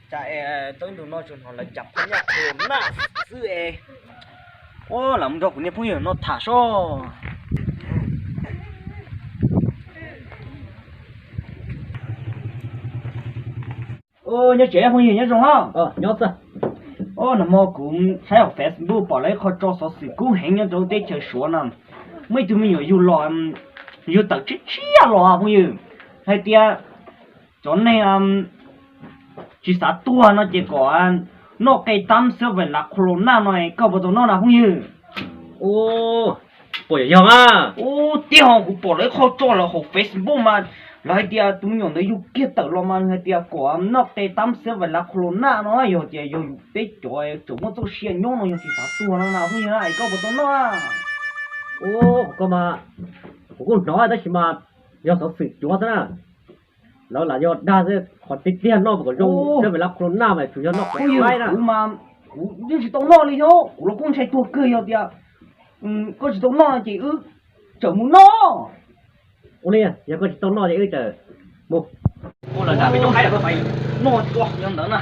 Cas es tau ib ntus no tsuas hnov lawv cas phaj nyaj corona xwb es. Ua, lam mus nrog kuv niag phooj ywg no tham seb. Nyob tsev phooj ywg, nyob zoo hab. Nyob xwb. Nag hmo kuv saib hauv Facebook pom lawv ib qho tso xov xwm kub heev nyob rau teb chaws Suav no. Muaj ib tug me nyuam yug los, yug tawm tshiab tshiab los phooj ywg, hais tias cov neeg tsis xav tuag no ces kom noj qe tab xwb vais lav qhua los naj no, koj puas tau noj na phooj ywg? Puas yog yog a? Ub, tib ho kuv pom lawv ib qho tso lawm hauv Facebook mas lawv hais tias tus me nyuam ntawd yug kiag tawm los mas nws hais tias kom noj qe tab xwb vais lav qhua los naj no, yog tias yog yus peb cov tseem muaj txoj sia nyob no yog tsis xav tuag no na phooj ywg na, es koj puas tau noj? Ub, koj mas, kuv kuj hnov tab sis mas yog xov xwm cuav xwb na. Lawv lam yog dag xwb, qhov tiag tiag noj kom zoo xwb vais lav qhua los naj mas tsuas yog noj qe tab na. Kuv mas kuv yeej tsis tau noj li thiab, kuv los kuj ntshai tuag kawg, yog tias koj tsis tau noj ces wb tseem mus noj. Ua li, yog koj tsis tau noj ces wb tseem mus. Ua lawm nram peb cov qaib los koj pais noj tso yog ntawd na.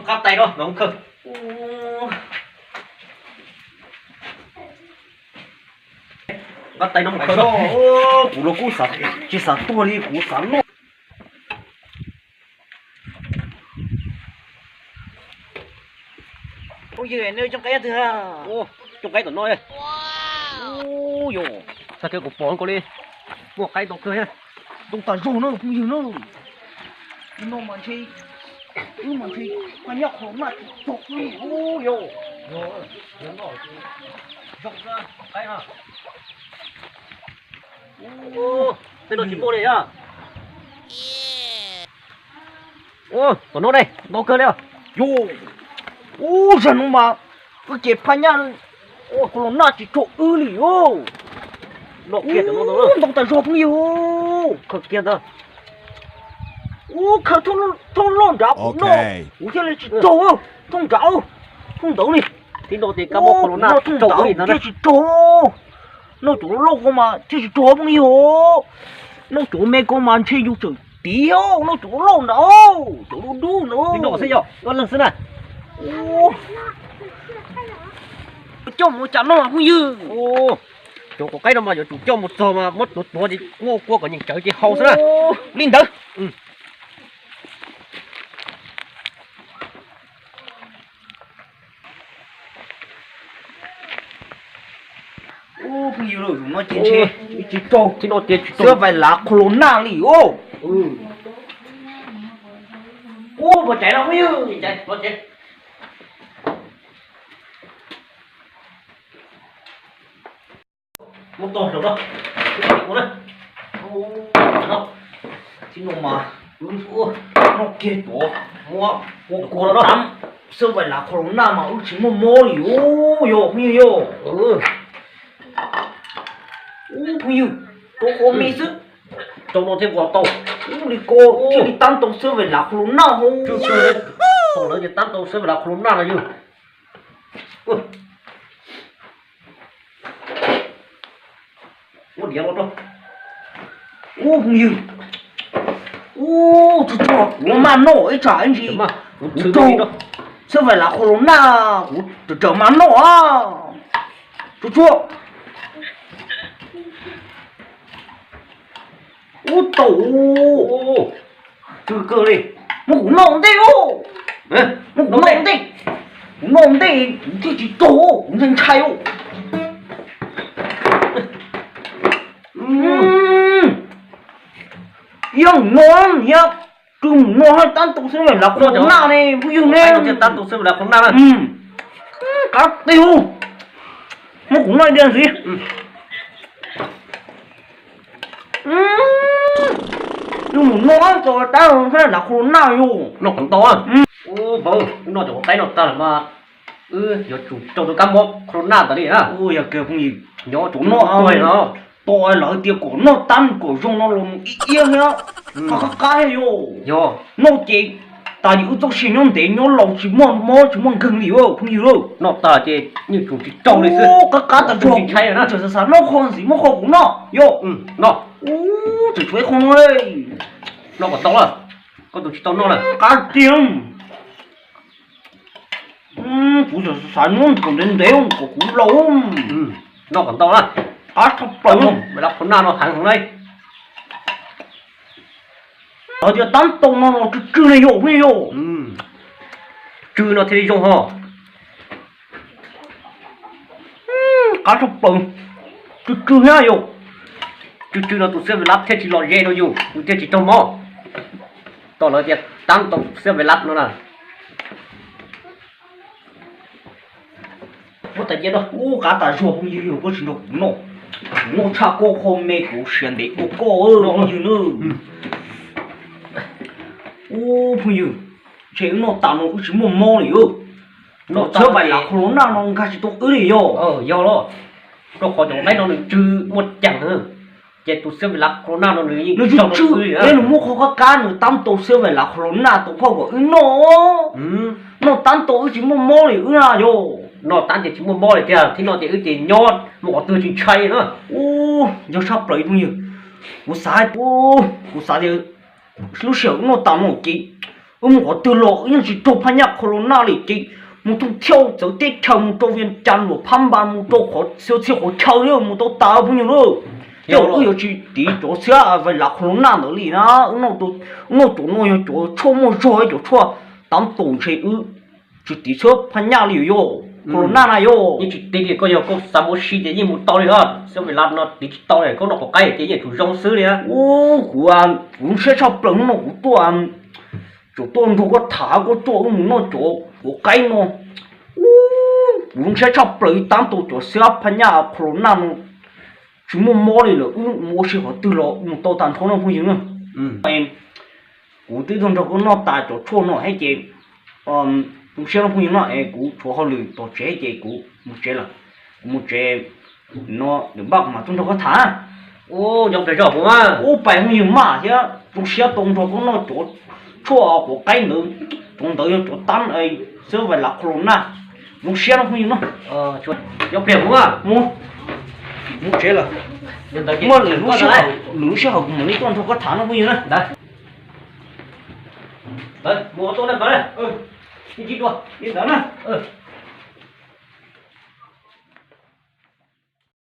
Qab tais no, no khaws. Qab tais no mus khaws. Kuv los kuj tsis xav tuag li, kuv xav noj. Phooj ywg, nej coob qaib twg? Coob qaib tom no. Ub, yog tag kawg kuv pom koj li, muaj qaib ntau kawg. Ntau tas zog na phooj ywg na. No mas ntshe, wb mas ntshe paj nyaj qhua los naj tsis tau li. Ub, yog, yog, yog noj zoo qaib na. Tej no tsis muaj li a. Ua, tom no ne, ntau kawg li. Yog, ub, zag no mas wb ces paj nyaj qhua los naj tsis raug wb li os. Ntau tas zog phooj ywg. Khaws kiag ntawd. Ub, khaws thooj loj nrad kuv noj, kuv thiaj li tsis raug. Thooj nrad, thooj ntawd li. Tib no ces kab mob qhua los naj raug wb li ntawd thiaj tsis raug. Noj cov loj loj ko mas thiaj tsis raug phooj ywg. Noj cov me ko mas ntshe yus tseem tiv, noj cov loj nrad, cov dub dub ntawd. Noj xwb yog, noj leeg xwb na. Coj mus ua cas noj phooj ywg? Cov quav qaib no mas yuav tsum coj mus txog mas muab tuav tuav ces kuab kuab kom nyeem tsawv ces hau xwb na. Li ntawd. Ub, phooj ywg, zaum no ces ntshe tsis raug, xwb vais lav qhua los naj li os. Ub, puas caiv no phooj ywg? Muab tog rau no, tib no mas wb noj kiag cov muab ua kua tab xwb vais lav qhua los naj mas wb tsis muaj mob li os, yog phooj ywg yog. Ub, phooj ywg, rau qhov me xwb, rau no thiaj ua tau. Ub, li ko thiaj li tab tau xwb vais lav qhua los naj hauv. Tau lawv ces tab tau xwb vais lav qhua los naj no yog. Ub, phooj ywg, ub, tsuag tsuag kuv maj noj ib tsam ib ntsis, kuv raug xwb vais lav qhua los naj kuv tawm tawm maj noj. Tsuag tsuag. Ub, tau, kawg kawg li. Muab kuv noj ntej os. Muab kuv noj ntej. Kuv noj ntej kuv thiaj tsis raug, kuv ntshai ntshai os. Yog mus no, yog mus no haj tab tau xwb vais lav qhua los naj ne phooj ywg ne. Tab tau xwb vais lav qhua los naj na. Qab tiag, muab kuv noj ib diav ntxiv. Yog mus no tau tab tau xwb vais lav qhua los naj yog. Noj qhov ntau. Ub, npawg, wb noj cov quav qaib no tag lawm mas wb yuav tsum raug tus kab mob qhua los naj ntawd li na. Ub, yog kawg phooj ywg, nyob tsum noj no. Pom lawv tias kom noj tab kom zoo no los mus ib iab thiab, qab qab thiab yog. Yog noj ces tas li wb txoj sia nyob ntev nyob laus tsis muaj mob tsis muaj nkeeg li phooj ywg. Noj tas ces yeej tsum tsis raug li xwb. Qab qab tas zog, tsam xav xav noj qho ntxiv muab qho kuv noj yog. Noj. Ub, tseem tshuav ib qho no li. Noj kom tau lawm, koj tus tsis tau noj lawm. Qab tiag. Kuv xav nyob kom ntev ntev kom kuv laus. Noj kom tau na. Qab tshaj plaws. Vaj lav qhua naj no heev heev na. Hais tias tab tom no los tsw tsw ne yom, phooj ywg. Tsw no thiaj li zoo ho. Qab tshaj plaws. Tsw tsw thiab yom. Tsw tsw no tus xiab ves lav thiaj tsis lom zem rau yus, yus thiaj tsis raug mob. Tom lawv tias tab tom xiab ves lav no na. Ub, qab tas zog phooj ywg, yog koj tsis nrog kuv noj, kuv noj tshaj koj qho me kuv siav ntev dua koj phooj ywg na. Ub phooj ywg, ntshe wb noj tas no wb tsis muaj mob li. Noj xiab vais lav qhov los naj no nkag tsis tau wb li yog. Yog los, rau qhov cov qaib no nws tsw muaj ceem, ces tus xiab vais lav qhov los naj no nws yeej tsw tsw, nws muab qhov qab qab nws tab tom xiab vais lav qhov los naj tau phauj kom wb noj. Noj tab tom wb tsis muaj mob li wb na yog. Noj tab ces tsis muaj mob li tiag, thiab no ces wb ces nyob mus qhov twg tsis ntshai na. Ub, yog tshaj plaws phooj ywg, kuv xav, kuv xav tias lub sij hawm wb noj tas no ces wb mus qhov twg los wb yeej tsis raug phaj nyaj qhov los naj li ces mus thooj thiauj txawv teb chaws, mus rau Vias Cas, Luam Phab Npas, mus rau qhov txhia txhia qhov chaw li mus tau tas phooj ywg na. Yog wb yuav tsis tiv cov xiab vais lav qhov los naj ntawd li na. Wb noj cov no yog cov tshuaj muaj zog, cov tshuaj tab tom ntshe wb tsis tiv xiab phaj nyaj li yog qhov los naj na yog. Yeej tsis tiv li, koj yog koj xav mus ua si ces yeej mus tau li os. Xiab vais lav no tiv tsis tau li, koj noj quav qaib ces yeej tsum zoo xwb li. Ub, kuv, kuv zoo siab tshaj plaws hnub no kuv tuaj, tseem tuaj nrog koj tham, koj tuaj wb mus noj cov quav qaib no. Ub, kuv zoo siab tshaj plaws, tab tom cov xiab phaj nyaj qhov los naj no tsis muaj mob li lawm, wb mus ua si qhov twg los mus tau tag nrho no phooj ywg na. Kuv twb tuaj nrog koj noj tas cov tshuaj no thiab ces zoo siab no phooj ywg no es kuv tshuav hauj lwm tom tsev ces kuv mus tsev lawm. Kuv mus tsev, no npaj kuv mam tuaj nrog koj tham. Ub, pais phooj ywg maj thiab, zoo siab tau nrog koj noj cov tshuaj quav qaib ntawd, cov ntawd yog cov tab xiab vais lav qhov los naj. Zoo siab no phooj ywg no. Nyob pliag mus, mus tsev lawm. Muaj lwm lub sij hawm kuv mam li tuaj nrog koj tham no phooj ywg na. Mus ua tuaj na, ib ntsis dua li ntawd na.